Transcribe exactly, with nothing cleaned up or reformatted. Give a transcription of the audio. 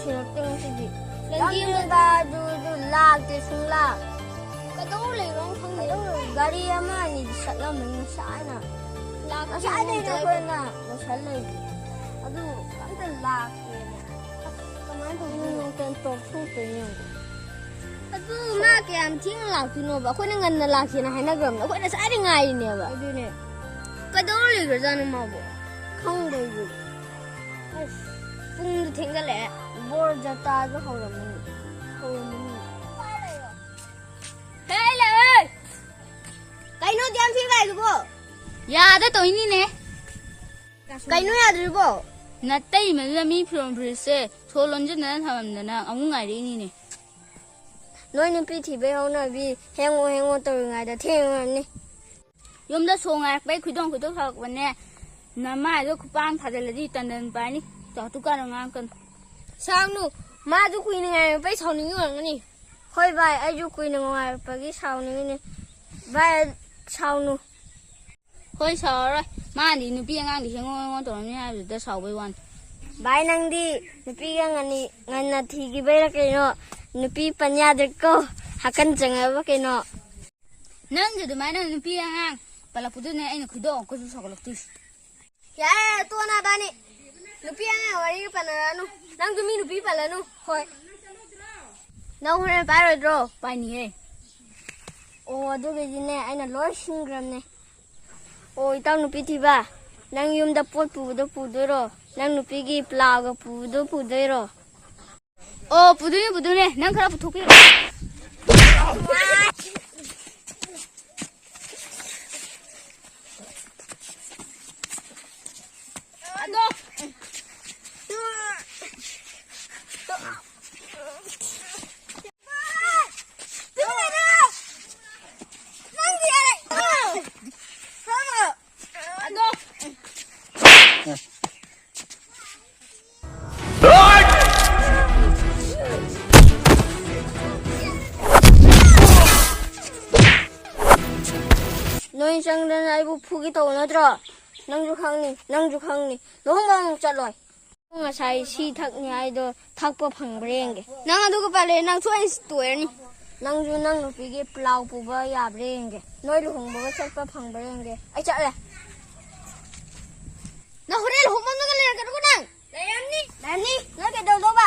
ꯊꯤꯔꯛꯇꯦ ꯉꯁꯤꯗꯤ꯫ ꯂꯝꯖꯦꯟ ꯂꯝꯖꯦꯟꯒ ꯑꯗꯨ, ꯑꯗꯨ ꯂꯥꯛꯇꯦ ꯁꯨꯡꯂꯥꯛ꯫ ꯀꯗꯧ ꯂꯩꯕꯅꯣ ꯈꯪꯗꯦ꯫ ꯑꯗꯨꯝ ꯒꯥꯔꯤ ꯑꯃ ꯑꯅꯤꯗꯤ ꯆꯠꯂꯝꯃꯤ ꯉꯁꯥꯏꯅ꯫ ꯂꯥꯛꯇꯦ ꯉꯁꯥꯏꯗꯩꯅꯦ ꯑꯝꯇ꯫ ꯑꯩꯈꯣꯏꯅ ꯂꯣꯏꯁꯜ ꯂꯩꯔꯤꯁꯦ꯫ ꯑꯗꯨ ꯑꯝꯇ ꯂꯥꯛꯇꯦꯅꯦ꯫ ꯑꯁ, ꯀꯃꯥꯏꯅ ꯇꯧꯗꯣꯏꯅꯣ? ꯅꯣꯡꯃꯇ ꯇꯣꯛꯊꯣꯛꯇꯣꯏꯅꯦ ꯌꯦꯡꯉꯣ꯫ ꯑꯗꯨ ꯃꯥ ꯀꯌꯥꯝ ꯊꯦꯡꯅ ꯂꯥꯛꯇꯣꯏꯅꯣꯕ? ꯑꯩꯈꯣꯏꯅ ꯉꯟꯅ ꯂꯥꯛꯁꯦꯅ ꯍꯥꯏꯅꯈ꯭ꯔꯕꯅꯦ꯫ ꯑꯩꯈꯣꯏ ꯉꯁꯥꯏꯗꯩ ꯉꯥꯏꯔꯤꯅꯦꯕ꯫ ꯑꯗꯨꯅꯦ꯫ ꯀꯩꯗꯧ ꯂꯩꯈ꯭ꯔꯖꯥꯠꯅꯣ ꯃꯥꯕꯣ? ꯈꯪꯗꯦ ꯑꯩꯁꯨ꯫ ꯑꯁ, ꯄꯨꯡꯗꯨ ꯊꯦꯡꯖꯜꯂꯛꯑꯦ꯫ ꯕꯣꯔ ꯖꯇ꯭ꯔꯥꯁꯨ ꯍꯧꯔꯝꯃꯅꯤ꯫ ꯍꯧꯔꯝꯃꯅꯤ꯫ ꯍꯦ, ꯂꯥꯛꯑꯦ! ꯀꯩꯅꯣ ꯑꯗꯨ ꯌꯥꯝ ꯊꯦꯡꯅ ꯂꯥꯛꯏꯗꯨꯕꯣ? ꯌꯥꯗ ꯇꯧꯔꯤꯅꯤꯅꯦ꯫ ꯀꯩꯅꯣ ꯌꯥꯗ꯭ꯔꯤꯕꯣ? ꯅꯥꯇꯩꯃꯗꯨꯅ ꯃꯤ ꯐꯤꯔꯣꯜ ꯐꯨꯔꯤꯠꯁꯦ ꯁꯣ ꯂꯣꯟꯁꯤꯟꯗꯅ ꯊꯝꯃꯝꯗꯅ ꯑꯃꯨꯛ ꯉꯥꯏꯔꯛꯏꯅꯤꯅꯦ꯫ ꯅꯣꯏ ꯅꯨꯄꯤ ꯊꯤꯕꯩ ꯍꯧꯅꯕꯤ ꯍꯦꯡꯉꯣ ꯍꯦꯡꯉꯣ ꯇꯧꯔꯤꯉꯩꯗ ꯊꯦꯡꯉꯨꯔꯅꯤ꯫ ꯌꯨꯝꯗ ꯁꯣ ꯉꯥꯏꯔꯛꯄꯩ ꯈꯣꯏꯗꯣꯡ ꯈꯣꯏꯗꯣꯡ ꯁꯥꯎꯔꯛꯄꯅꯦ꯫ ꯅꯃꯥꯏꯗꯣ ꯈꯨꯄꯥꯡ ꯊꯥꯖꯤꯜꯂꯗꯤ ꯇꯟꯗꯟ ꯄꯥꯏꯅꯤ꯫ ꯆꯥꯎꯇꯨ ꯀꯥꯟꯅ ꯉꯥꯡꯉꯛꯀꯅꯨ꯫ ꯁꯥꯎꯅꯨ꯫ ꯃꯥꯁꯨ ꯀꯨꯏꯅ ꯉꯥꯏꯔꯛꯄꯩ ꯁꯥꯎꯅꯤꯡꯉꯤ ꯑꯣꯏꯔꯝꯒꯅꯤ꯫ ꯍꯣꯏ ꯚꯥꯏ, ꯑꯩꯁꯨ ꯀꯨꯏꯅ ꯉꯥꯏꯔꯛꯄꯒꯤ ꯁꯥꯎꯅꯤꯡꯉꯤꯅꯦ꯫ ꯚꯥꯏ, ꯁꯥꯎꯅꯨ꯫ ꯍꯣꯏ, ꯁꯥꯎꯔꯔꯣꯏ꯫ ꯃꯥꯅꯗꯤ ꯅꯨꯄꯤ ꯑꯉꯥꯡꯗꯤ ꯍꯦꯡꯉꯣ ꯍꯦꯡꯉꯣ ꯇꯧꯔꯝꯅꯤ ꯍꯥꯏꯕꯗꯨꯗ ꯁꯥꯎꯕꯩ ꯋꯥꯅꯤ꯫ ꯚꯥꯏ, ꯅꯪꯗꯤ ꯅꯨꯄꯤꯒ ꯉꯟꯅꯤ-, ꯉꯟꯅ ꯊꯤꯈꯤꯕꯩꯔ ꯀꯩꯅꯣ? ꯅꯨꯄꯤ ꯄꯟ ꯌꯥꯗ꯭ꯔꯦꯀꯣ꯫ ꯍꯥꯀꯟ ꯆꯪꯉꯕ ꯀꯩꯅꯣ? ꯅꯪꯁꯨ ꯑꯗꯨꯃꯥꯏꯅ ꯅꯨꯄꯤ ꯑꯉꯥꯡ ꯄꯜꯂꯛꯄꯗꯨꯅꯦ ꯑꯩꯅ ꯈꯣꯏꯗꯧ ꯑꯃꯨꯛꯀꯁꯨ ꯁꯥꯎꯒꯠꯂꯛꯇꯣꯏꯁꯦ꯫ ꯌꯥꯔꯦ, ꯌꯥꯔꯦ, ꯇꯣꯛꯑꯣ ꯅꯕꯥꯅꯤ꯫ ꯅꯨꯄꯤ ꯑꯉꯥꯡ ꯋꯥꯔꯤꯒ ꯄꯟꯅꯔꯛꯑꯅꯨ꯫ ꯅꯪꯁꯨ ꯃꯤ ꯅꯨꯄꯤ ꯄꯜꯂꯅꯨ꯫ ꯍꯣꯏ꯫ ꯅꯪ ꯍꯣꯔꯦꯟ ꯄꯥꯏꯔꯣꯏꯗ꯭ꯔꯣ? ꯄꯥꯏꯅꯤꯌꯦ꯫ ꯑꯣ, ꯑꯗꯨꯒꯤꯗꯤꯅꯦ, ꯑꯩꯅ ꯂꯣꯏ ꯁꯤꯟꯈ꯭ꯔꯕꯅꯦ꯫ ꯑꯣ, ꯏꯇꯥꯎ ꯅꯨꯄꯤ ꯊꯤꯕ, ꯅꯪ ꯌꯨꯝꯗ ꯄꯣꯠ ꯄꯨꯕꯗꯣ ꯄꯨꯗꯣꯏꯔꯣ? ꯅꯪ ꯅꯨꯄꯤꯒꯤ ꯄ꯭ꯂꯥꯎꯒ ꯄꯨꯕꯗꯣ ꯄꯨꯗꯣꯏꯔꯣ? ꯑꯣ, ꯄꯨꯗꯣꯏꯅꯦ, ꯄꯨꯗꯣꯏꯅꯦ꯫ ꯅꯪ ꯈꯔ ꯄꯨꯊꯣꯛꯄꯤꯔꯣ꯫ ꯑꯗꯣ꯫ ꯅꯣꯏ ꯆꯪꯗꯅ ꯑꯩꯕꯨ ꯐꯨꯒꯦ ꯇꯧꯕ ꯅꯠꯇ꯭ꯔꯣ? ꯅꯪꯁꯨ ꯈꯪꯅꯤ, ꯅꯪꯁꯨ ꯈꯪꯅꯤ꯫ ꯂꯨꯍꯣꯡꯕ ꯑꯃꯨꯛ ꯆꯠꯂꯣꯏ꯫ ꯉꯁꯥꯏ ꯁꯤ ꯊꯛꯅꯤ ꯍꯥꯏꯗꯣ ꯊꯛꯄ ꯐꯪꯕ꯭ꯔꯥ ꯌꯦꯡꯒꯦ꯫ ꯅꯪ ꯑꯗꯨꯒ ꯄꯥꯜꯂꯦ, ꯅꯪ ꯁꯣꯏꯅ ꯇꯣꯏꯔꯅꯤ꯫ ꯅꯪꯁꯨ ꯅꯪ ꯅꯨꯄꯤꯒꯤ ꯄ꯭ꯂꯥꯎ ꯄꯨꯕ ꯌꯥꯕ꯭ꯔꯥ ꯌꯦꯡꯒꯦ꯫ ꯅꯣꯏ ꯂꯨꯍꯣꯡꯕꯒ ꯆꯠꯄ ꯐꯪꯕ꯭ꯔꯥ ꯌꯦꯡꯒꯦ꯫ ꯑꯩ ꯆꯠꯂꯦ꯫ ꯅꯪ ꯍꯣꯔꯦꯟ ꯂꯨꯍꯣꯡꯐꯝꯗꯒ ꯂꯩꯔꯛꯀꯅꯨꯀꯣ ꯅꯪ꯫ ꯂꯩꯔꯝꯅꯤ꯫ ꯂꯩꯔꯝꯅꯤ꯫ ꯅꯣꯏ ꯀꯩꯗꯧꯗꯧꯕ?